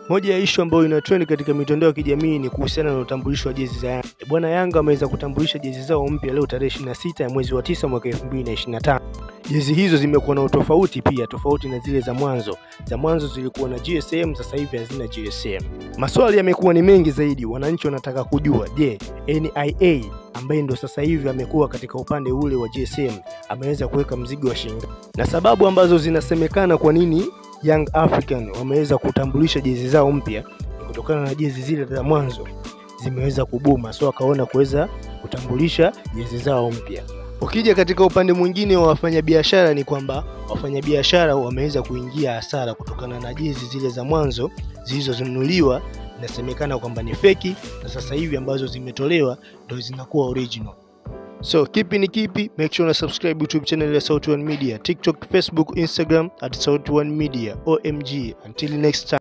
Moja ya issue ambayo ina trend katika mitandao ya kijamii ni kuhusiana na utambulisho wa jezi za Yanga. Bwana, Yanga wameweza kutambulisha jezi zao mpya leo tarehe 26 ya mwezi wa 9 mwaka 2025. Jezi hizo zimekuwa na utofauti pia, tofauti na zile za mwanzo. Za mwanzo zilikuwa na GSM, sasa hivi hazina GSM. Maswali yamekuwa ni mengi zaidi, wananchi wanataka kujua, je, NIA ambaye ndo sasa hivi amekuwa katika upande ule wa GSM ameweza kuweka mzigo wa shilingi? Na sababu ambazo zinasemekana kwa nini Young African wameweza kutambulisha jezi zao mpya ni kutokana na jezi zile za mwanzo zimeweza kubuma, so akaona kuweza kutambulisha jezi zao mpya. Ukija katika upande mwingine wa wafanyabiashara ni kwamba wafanyabiashara wameweza kuingia hasara kutokana na jezi zile za mwanzo zilizonunuliwa, inasemekana kwamba ni feki, na sasa hivi ambazo zimetolewa ndio zinakuwa original. So kipi ni kipi? Make sure una subscribe YouTube channel ya Sauti One Media, TikTok, Facebook, Instagram @SautiOneMedia. OMG, until next time.